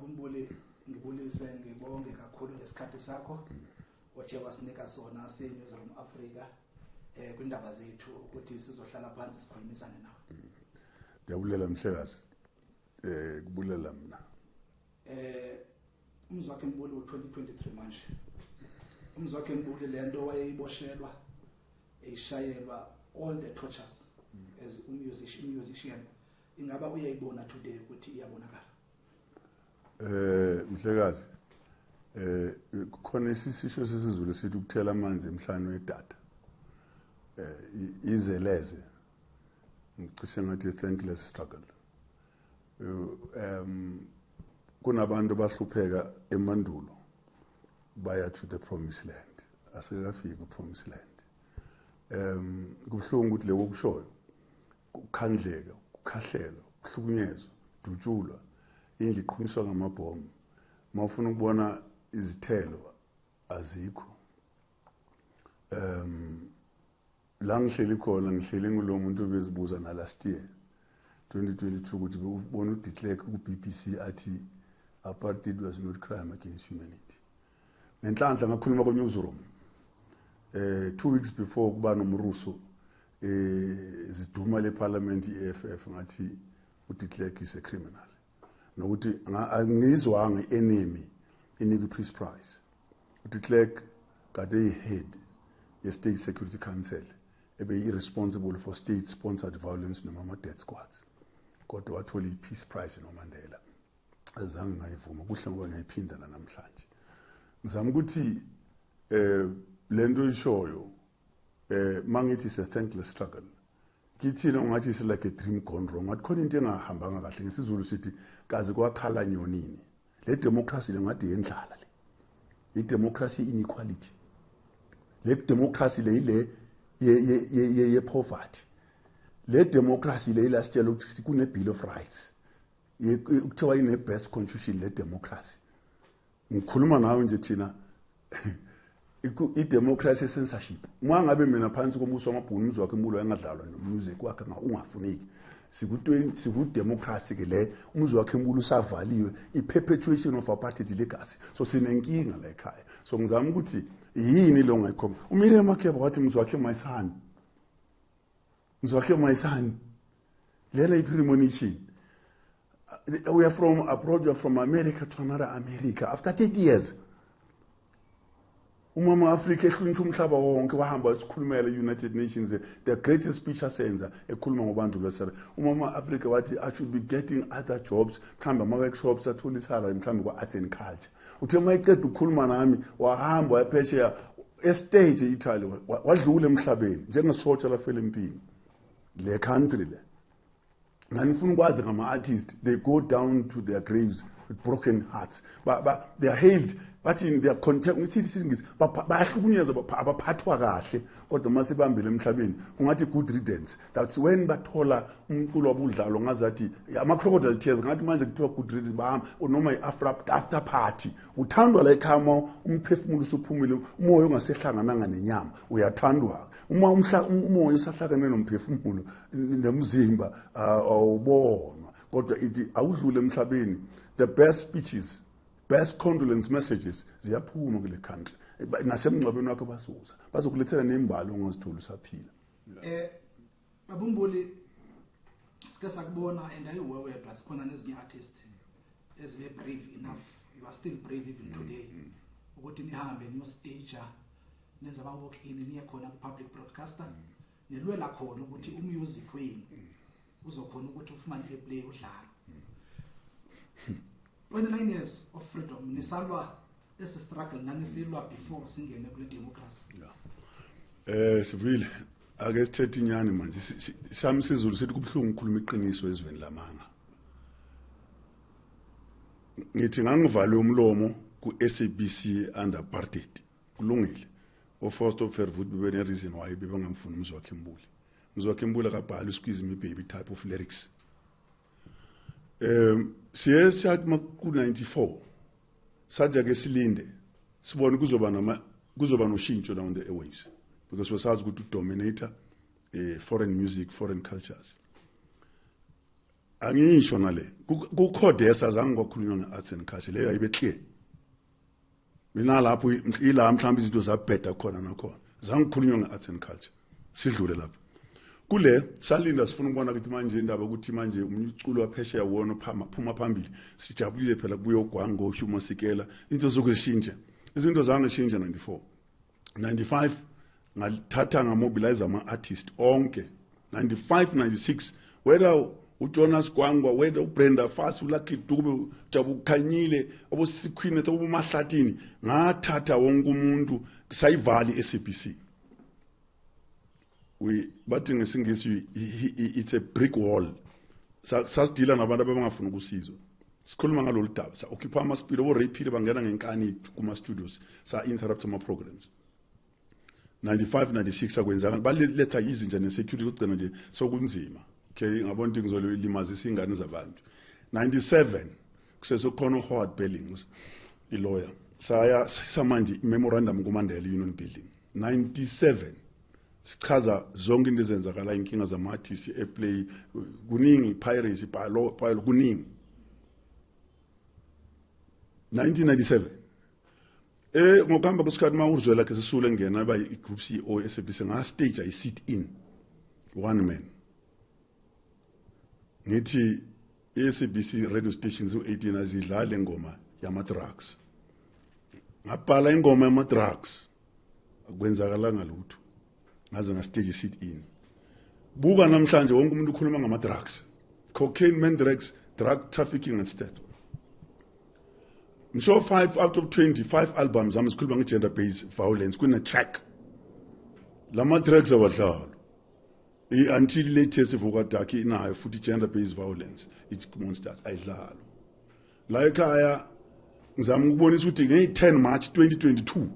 Baba uMbuli, ngibulise, ngibonge kakhulu ngesikhathi sakho othe wasinika sona siyi-Newsroom Africa kwindaba zethu ukuthi sizohlala phansi sikhulumisane nawe. Ndiyabulela, mhlekazi, kubulela mina. Umzwakhe Mbuli, u-2023 manje, uMzwakhe Mbuli lento wayeyiboshelwa, eyishayelwa all the tortures as musician, ingaba uyayibona today ukuthi iyabonakala? Mhlekazi, kukhona isisho sesiZulu sithi ukuthela amanzi emhlane wedada. Izeleze. Ngicishe ngathi thankless struggle. Kunabantu abahlupheka emandulo baya to the promised land. Asikafiki ku promised land. Kubuhlungu ukuthi lokho kushoyo kukhandleka, kukhahlelwa, kuhlukunyezwa, dutshulwa, indlu iqhunyiswa ngamabhomu. Mawufuna ukubona izithelo, azikho. La ngihleli khona, ngihleli ngulo muntu obezibuza na last year 2022 ukuthi ubona uDe Klerk ku-BBC athi apartheid was not crime against humanity. Ngenhlanhla ngakhuluma ko-newsroom 2 weeks before kuba nomruso, ziduma le parliament i-EFF, ngathi uDe Klerk is a criminal, nokuthi angizwanga i-enemy inikwe i-peace prize. UDe Klerk kade eyi-head ye-State Security Council ebe-responsible for state sponsored violence noma ama-death squads, kodwa wathola i-peace prize noMandela. Azange ngayivuma kuhle ngoba ngiyayiphinda namhlanje. Ngizama ukuthi lento ishoyo, mangithi is a thankless struggle kithina, ungathi is like a dream gone wrong, ngathi khona into engahambanga kahle. NgesiZulu sithi kaze kwakhala nyonini. Le democracy le ngathi yendlala, le i-democracy inequality, le democracy le ile ye poverty, le democracy le ilasitshela ukuthi kune bill of rights, kuthiwa ine best constitution le democracy. Ngikhuluma nawe nje, thina i-democracy censorship. Uma ngabe mina phansi kombuso wamabhunu, uMzwakhe Mbuli wayengadlalwa nomusic wakhe ungafuneki. Siku-democracy ke le, uMzwakhe Mbuli usavaliwe, i-perpetuation of apartheid legacy. So sinenkinga la ekhaya. So ngizama ukuthi yini lo ngayikhomba uMiriam Makeba wathi, "Mzwakhe, my son, Mzwakhe, my son." Lena i-premonition. We are from abroad, we are from America to another America after 30 years. Umama Africa ehlonishwa umhlaba wonke, wahamba esikhulumela United Nations, the greatest speech asenza ekhuluma ngobantu lwesere. Umama Africa wathi I should be getting other jobs, mhlawumbe ama-workshops, athole isalary mhlawumbe kwa-arts and culture. Uthe uma eqeda ukukhuluma nami, wahamba wayephesheya estage e-Italy, wadlula emhlabeni njengesotsha lafela empini. Le country le nganifuna ukwazi ngama-artist, they go down to their graves with broken hearts. They are hailed, bathi they are contempt, ngithi isingisi, bayahlukunyezwa, abaphathwa kahle, kodwa uma sebambile emhlabeni kungathi good riddance. That's when bathola umculo wabudlalo ngazathi ama-crocodile tears, ngathi manje kuthiwa good riddance, bahamba noma i-after party. Uthandwa la ekhaya uma umphefumulo usuphumile, umoya ungasehlangananga nenyama, uyathandwa. Uma umoya usahlangene nomphefumulo nomzimba, awubonwa, kodwa ithi awudlule emhlabeni, the best speeches, best condolence messages ziyaphuma kule country. Nasemngcwabeni wakho bazoza bazokulethela nembali ongazitholi usaphila. Baba uMbuli, sike sakubona and ayiwe wedwa, sikhona nezinye artists ezibe brave enough, you are still brave even today, ukuthi nihambe niyostage, nenze ama walk in, niye khona ku public broadcaster, nilwela khona ukuthi umusic wenu uzokhona ukuthi ufumane airplay, udlale. 29 years of freedom, nisalwa esi struggle nanisilwa before singene kule democracy. Sivile, ake sithethe inyani manje. Sami siZulu sithi kubuhlungu ukukhuluma iqiniso ezweni lamanga. Ngithi ngangivale umlomo ku-SABC under apartheid, kulungile. OFoster, Verwoerd bebe ne-reason why bebengamfuni uMzwakhe Mbuli. Mzwakhe Mbuli akabhali squeeze me baby type of lyrics. Siye sathi ku-94 sathi ake silinde sibone kuzoba nama kuzoba noshintsho down the airwaves, because basazi ukuthi udominate foreign music, foreign cultures. Angisho nale kuCODESA zange kwakhulunywa nge-arts and culture, leyo ayibe clear. Mina lapho ila mhlawumbe izinto zabheda khona nakhona, zange kukhulunywa nge-arts and culture. Sidlule lapho kule salinda, sifuna ukubona ukuthi manje indaba ukuthi manje umculo waphesheya wona phuma phambili. Sijabulile phela, kubuye uGwangwa, Hugh Masekela, into zokuzishintsha, izinto zangeshintsha. 94, 95 ngathatha ngamobilize ama-artist onke. 95, 96, whether uJonas Gwangwa, whether uBrenda Fassie, uLucky Dube, Jabu Khanyile, aboSikhwini, aboMahlatini, ngathatha wonke umuntu, sayivali i-SABC. We bathi ngesingisi it's a brick wall. Sasidila nabantu abangafuni ukusizwa sikhuluma ngalolu daba. Sa-occupy ama-studio, bo-Ray Phiri bangena ngenkani kuma-studios, sa-interrupt ama-programs. 95, 96 akwenzanga, baletha izinja ne-security, kugcina nje sokunzima. Okay, ngabona ukuthi ngizolimazisa iy'ngane zabantu. 97 kusesekhona uHoward Berling, i-lawyer, saya samanje i-memorandum kuMandela Union Building 97, sichaza zonke into ezenzakala, inkinga zama-artist, airplay, kuningi, piracy, bylaw, kuningi. 1997, ngokuhamba kwesikhathi, uma uZwelakhe Sisulu engena ba i-group CEO e-SABC, nga-stage i-sit in one man, ngithi i-SABC radio stations u-18 azidlale ingoma yama-drugs. Ngabhala ingoma yama-drugs, akwenzakalanga lutho, ngaze nga-stage sit in. Buka namhlanje, wonke umuntu ukhuluma ngama-drugs, cocaine, mandrax, drug trafficking instead. Ngisho 5 out of 25 albums zami zikhuluma nge-gender based violence kune-track. Lama-drugs awadlalwa until latest Vuka Darkie inayo futhi gender based violence, it's monsters, ayidlalwa la ekhaya. Ngizama ukubonisa ukuthi ngeyi-10 March 2022,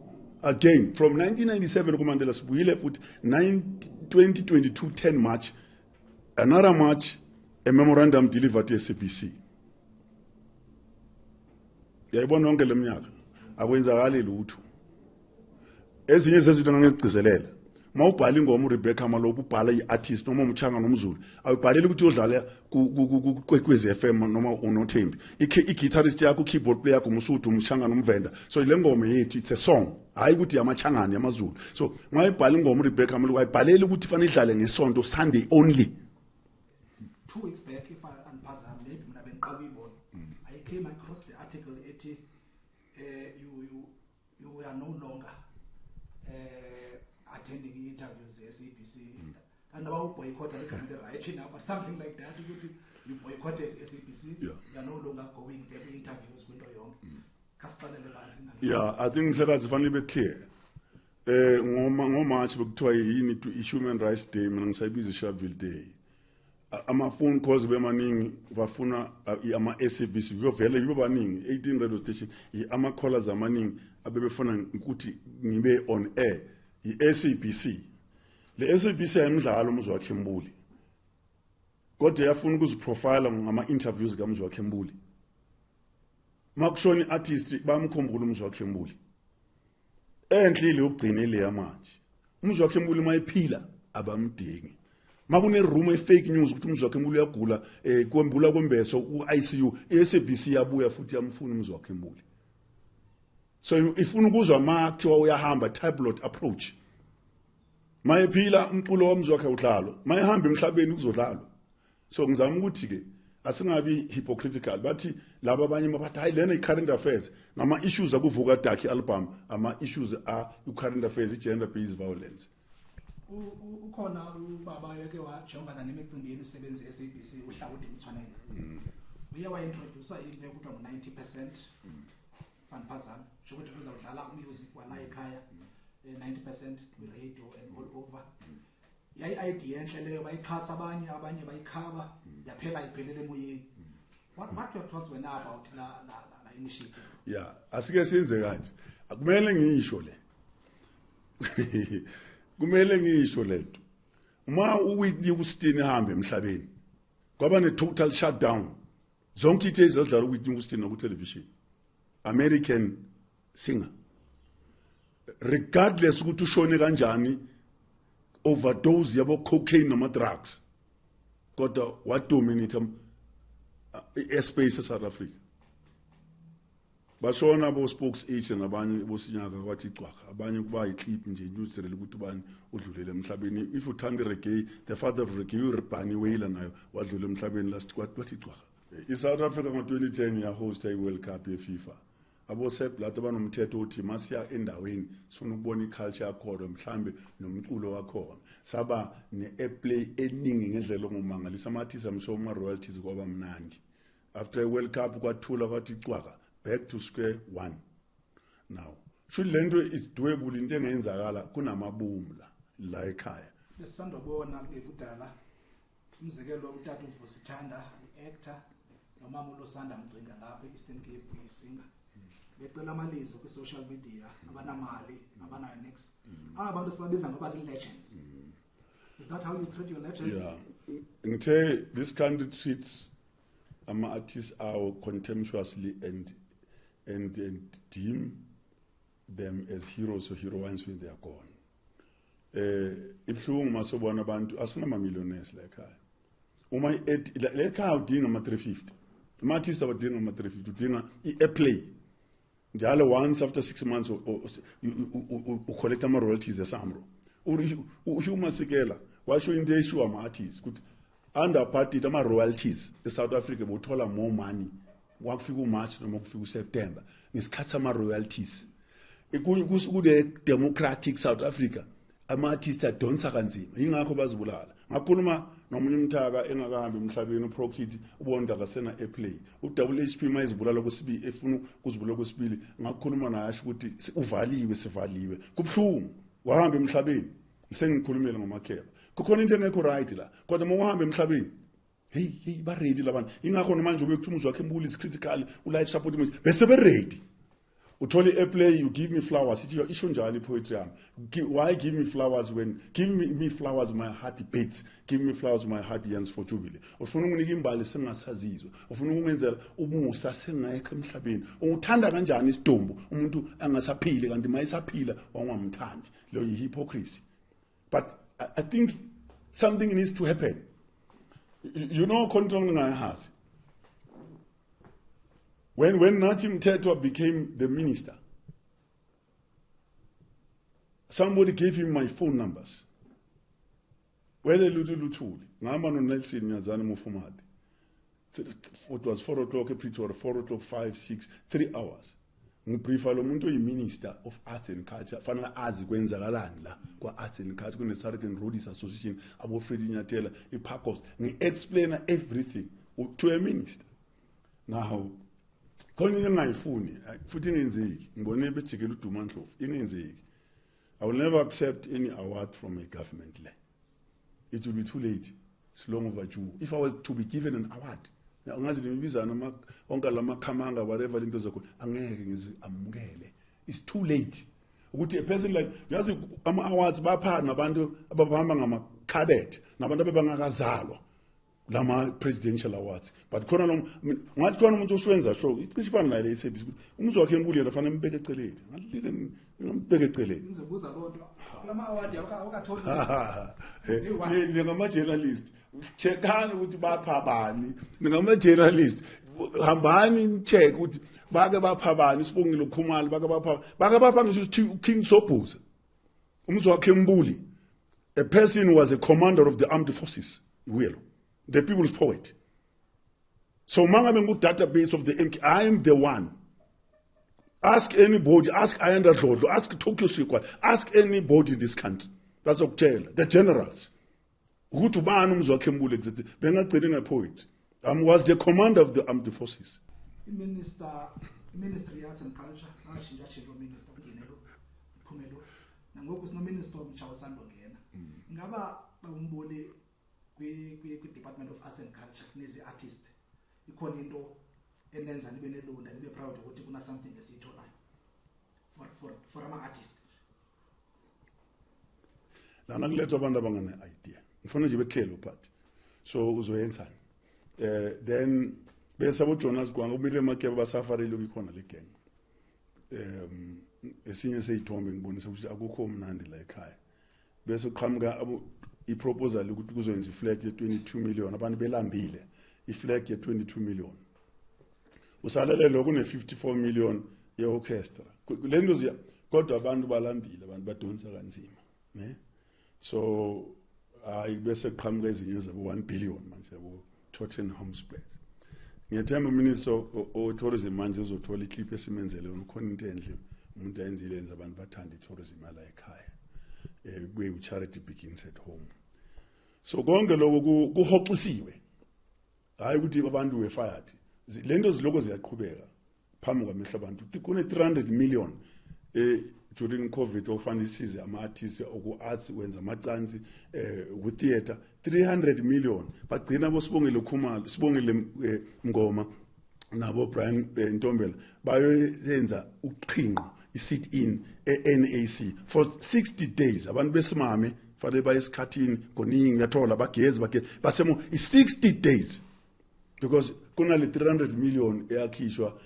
again from 1997 kuMandela, sibuyile futhi 2022 10 March, another march, a memorandum delivered to SABC. Yayibona yonke leminyaka akwenzakali lutho. Ezinye zezinto ngangizigcizelela, uma ubhala ingoma uRebecca Malope, ubhala i-artist noma umchanga nomZulu, awubhaleli ukuthi uyodlala kuKwekwezi FM noma uNothembi. I-guitarist yakho, i-keyboard player yakho umSuthu, umchanga nomVenda, so le ngoma yethu, it's a song, hhayi ukuthi yamachangane, yamaZulu. So uma ibhala ingoma uRebecca Malope, ayibhaleli ukuthi fanele idlale ngesonto, Sunday only. 2 weeks back, if I andiphazami, maybe mina bendiqala uyibona, I came across the article ethi you are no longer attending interviews ze-SABC. Kanti noba uboycott ligama li-right now, but something like that, ukuthi you boycotted SABC. You are no longer going there kwi-interviews, kwinto yonke. Khasixelele basi ngale. Yeah, I think mhlekazi fanele ibe clear. Ngoma ngoMarch bekuthiwa yini, i-Human Rights Day, mina ngisayibiza i-Sharpeville Day. Ama phone calls bemaningi, bafuna ama SABC kuyovele yibo baningi, 18 radio station, ama callers amaningi abebefuna ukuthi ngibe on air i-SABC. Le SABC ayimdlalo uMzwakhe Mbuli, kodwa yafuna ukuziprofile ngama interviews kaMzwakhe Mbuli. Makushona i-artist bamkhumbula uMzwakhe Mbuli. Enhle ile yokugcina ile yamanje, uMzwakhe Mbuli mayiphila abamdingi. Makune rumor, fake news, ukuthi uMzwakhe Mbuli uyagula, kwembula kwembeso ku-ICU, i-SABC yabuya futhi yamfuna uMzwakhe Mbuli. So ifuna ukuzwa ma kuthiwa uyahamba, tabloid approach. Mayephila umculo woMzwakhe udlalwa, mayehamba emhlabeni kuzodlalwa. So ngizama ukuthi ke asingabi hypocritical. Bathi laba abanye bathi hayi, lena i-current affairs, ngama-issues akuVuka Dark album, ama-issues a-current affairs, i-gender based violence. Ukhona ubaba yeke wajongana nemicimbi yemisebenzi ye-SABC, uHlaudi Motsoeneng, uye waintrodusa into ekuthiwa ngu-90%, fandiphazame, sho ukuthi kuzawudlala umusic wala ekhaya 90% kwi-radio and all over. Yayi-idea enhle leyo, bayixhasa abanye, abanye bayikhaba, yaphela iphelele emoyeni. What your thoughts wena about la initiative? Ya, asike senze kanje, akumele ngisho le, kumele ngisho lento. Uma uWhitney Houston ehamba emhlabeni, kwaba ne-total shutdown, zonke into ezadlala uWhitney Houston naku-television, American singer, regardless ukuthi ushone kanjani, overdose yabo cocaine nama drugs, kodwa wadominate. I-airspace eSouth Africa. Bashona bo spokes H nabanye bosinyaka kwathi cwaka, abanye kuba yi-clip nje newsreel ukuthi ubani udlulele emhlabeni. If uthanda reggae, the father of reggae uBunny Wailer nayo wadlula emhlabeni last, kwathi cwaka. I-South Africa ngo-2010 yahosta i-World Cup ye-FIFA. Abo-Sepp Blatter banomthetho othi masiya endaweni sifuna ukubona i-culture yakhona, mhlambe nomculo wakhona. Saba ne-airplay eningi ngendlela ongumangalisa, ama-artists amsho ama-royalties, kwaba mnandi. After i-World Cup kwathula kwathi cwaka, back to square one. Now shuthi le nto is doable, into engenzakala kunamabomu la la ekhaya. Besisandobona kungekudala umzekelo, utata uVusi Thanda, i-actor, nomama uLosanda Mcinga ngapha e-Eastern Cape, uyisinga, becela amalizo kwi-social media, abanamali, abanayo nix. Aba bantu sibabiza ngoba zii-legends. Is that how you treat your legends? Yeah, ngithe this country treats ama-artists awo contemptuously and deem them as heroes or heroines when they are gone. Ibuhlungu masobona abantu asinama-millionaires la ekhaya. Uma la ekhaya udinga ama-350, ama-artist abadinga ama-350, udinga i-airplay njalo once after 6 months ucollect ama-royalties eSAMRO. uHugh Masekela washo into eshiwo ama-artists ukuthi under apartheid ama-royalties e-South Africa bowuthola more money kwakufika uMarch noma kufika uSeptember ngesikhathi sama-royalties. Kule democratic South Africa ama-artist adonsa kanzima, yingakho bazibulala. Ngakhuluma nomunye umthaka engakahambi emhlabeni, uProkit, ubona akasena airplay. U-Double HP uma izibulala kwesibili, efuna ukuzibulala kwesibili, ngakhuluma naye asho ukuthi uvaliwe, sivaliwe, kubuhlungu, wahamba emhlabeni. Sengikhulumile ngoMakheba, kukhona into engekho right la, kodwa uma uhamba emhlabeni, hey hey, ba-ready labantu. Ingakho nomanje ube kuthi uMzwakhe Mbuli is critical, u-life support manje bese be-ready. Uthole i-airplay, you give me flowers, ithi isho njalo i-poetry yami. Why give me flowers when give me flowers my heart beats, give me flowers my heart yearns for jubilee. Ufuna ukunginika imbali sengasazizwe, ufuna ukungenzela umusa sengekho emhlabeni. Ungithanda kanjani isidumbu umuntu angasaphili, kanti uma esaphila wangamthandi? Leyo yi-hypocrisy. But I think something needs to happen. You know, khona ngingayazi, when Nathi Mthethwa became the minister, somebody gave him my phone numbers. Wele luthu luthuli ngihamba noNelson Nyazani Mufumadi. It was 4 o'clock ePretoria, 4 o'clock, 5, 6, 3 hours ngibriefa lo muntu oyi-minister of arts and culture, fanele azi kwenzakalani la kwa-arts and culture. Kune-South Roadies Association, abo-Freddie Nyathela, i-PACOFS. Ngi-explaina everything to a minister. Now khona into engingayifuni futhi ingenzeki, ngibone bejikela uDuma Ndlovu, ingenzeki. I will never accept any award from a government le. It will be too late, it's long overdue. If I was to be given an award, angazi nimibizana onke lamakhamanga, whatever into zakhona, angeke ngizi-amukele. It's too late ukuthi a person like, yazi, ama-awards bapha nabantu abahamba ngamakhabethe nabantu abebangakazalwa lama-presidential awards. But khona lo ngathi khona umuntu osuwenza sure icishe ifana naye le service ukuthi uMzwakhe Mbuli yena fanele mbeke eceleni, ngalike ngambeke eceleni. Ngizobuza loo nto kulama award awukatholi. Ningama-journalist, checkani ukuthi bapha bani. Ningama-journalist, hambani ni-check ukuthi bake bapha bani. Sibongile Khumalo bake bapha, bake bapha ngisho ukuthi uKing Sobhuza. UMzwakhe Mbuli, a person who was a commander of the armed forces, uyelo the people's poet. So mangabe ngu-database of the MK, I am the one. Ask anybody, ask Ayanda Dlodlo, ask Tokyo Sexwale, ask anybody in this country, bazokutshela the generals ukuthi ubani uMzwakhe Mbuli exactly. Bengagcini ngepoet, was the commander of the armed forces. I-minister, i-ministry arts and culture angashintsha minister, ungenelo phumelo, nangoku sinominister omtsha osandongena. Ingaba bawumbone kwi-department of arts and culture nezi-artist, ikhona into enenza nibe nelunda, nibe proud ukuthi kuna something esiyitholayo for ama-artist? Lana kulethwa abantu abangane-idea, ngifuna nje bekhelo but so uzoyenzani? Then bese abo-Jonas Gwangwa, uMiriam Makeba basafarile kuyikhona le gang. Esinye seyithombe ngibonisa ukuthi akukho mnandi la ekhaya. Bese kuqhamuka i-proposal ukuthi kuzoyenza iflag ye-22 million, abantu belambile. I-flag ye-22 million, usalele lokhu ne-54 million ye-orchestra. Le nto ziya, kodwa abantu balambile, abantu badonsa kanzima, ne. So hayi, bese kuqhamuka ezinye zabo 1 billion manje, yabo Tottenham Hotspur. Ngiyethemba uminister o-tourism manje uzothola i-clip esimenzele yona. Ukhona into enhle umuntu ayenzile, yenza abantu bathande i-tourism yala ekhaya, kuye charity begins at home. So konke lokho kuhoxisiwe, hayi ukuthi abantu were fired. Le nto ziloko ziyaqhubeka phambi kwamehlo abantu. Kune 300 million during COVID ofanele isize ama-artists oku-arts, wenza amacansi, ku-theatre, 300 million. Bagcina boSibongile Khumalo, Sibongile Ngoma nabo Brian Ntombela bayoyenza uqhinqo, i-sit in e-NAC for 60 days. Abantu besimame fanele baye esikhathini koningi, uyathola bagezi bagezi basemo i-60 days, because kunale 300 million eyakhishwa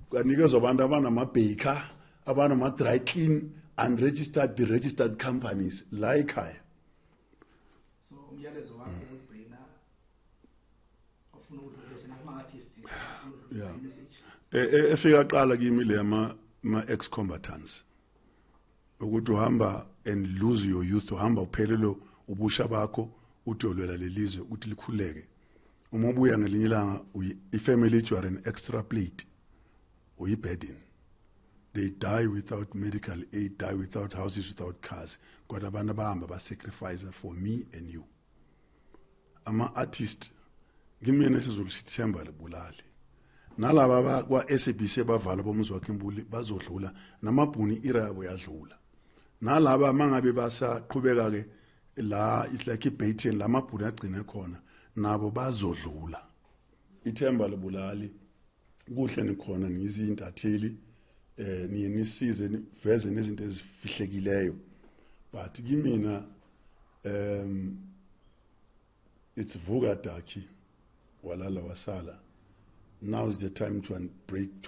kwanikezwa abantu abanama-baker, abanama-dry clean, unregistered, deregistered companies la ekhaya. So umyalezo wakho wokugcina ofuna ukudlulisa nakuma-artist? Message. Efika qala kimi le ama ex combatants, ukuthi uhamba and lose your youth, uhamba uphelelo ubusha bakho, uthi uyolwela lelizwe ukuthi likhuleke. Uma ubuya ngelinye ilanga, i-family, you are an extra plate, uyi-burden. They die without medical aid, die without houses, without cars, kodwa abantu abahamba ba-sacrifice for me and you. Ama-artist kimina, esiZulu sithi themba libulali. Nalaba kwa-SABC bavala boMzwakhe Mbuli bazodlula, namabhuni ira yabo yadlula. Nalaba mangabe basaqhubeka ke la, it's like i-Baton, la mabhuni agcine khona, nabo bazodlula. Ithemba libulali. Kuhle nikhona, niyizintatheli, niye nisize niveze nezinto ezifihlekileyo, but kimina it's vuka darkie, walala wasala. Now is the time to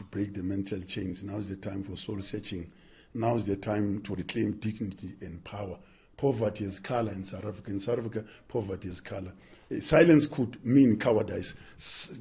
break the mental chains. Now is the time for soul searching. Now is the time to reclaim dignity and power. Poverty is color in South Africa. In South Africa, poverty is color. Silence could mean cowardice.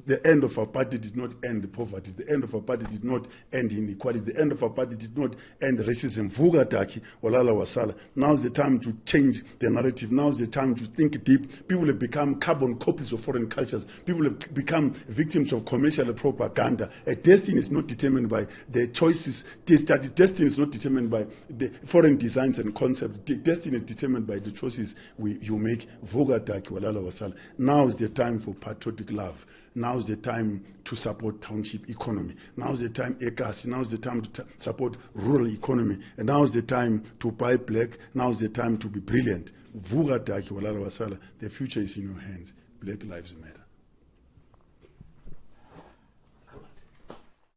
The end of apartheid did not end poverty. The end of apartheid did not end inequality. The end of apartheid did not end racism. Vuka darkie, walala wasala. Now is the time to change the narrative. Now is the time to think deep. People have become carbon copies of foreign cultures. People have become victims of commercial propaganda. A destiny is not determined by the choices. Destiny is not determined by the foreign designs and concepts. Destiny is determined by the choices you make. Vuka darkie, walala wasala. Now is the time for patriotic love. Now is the time to support township economy. Now is the time, ekasi. Now is the time to support rural economy. And now is the time to buy black. Now is the time to be brilliant. Vuka darkie, walala wasala. The future is in your hands. Black Lives Matter.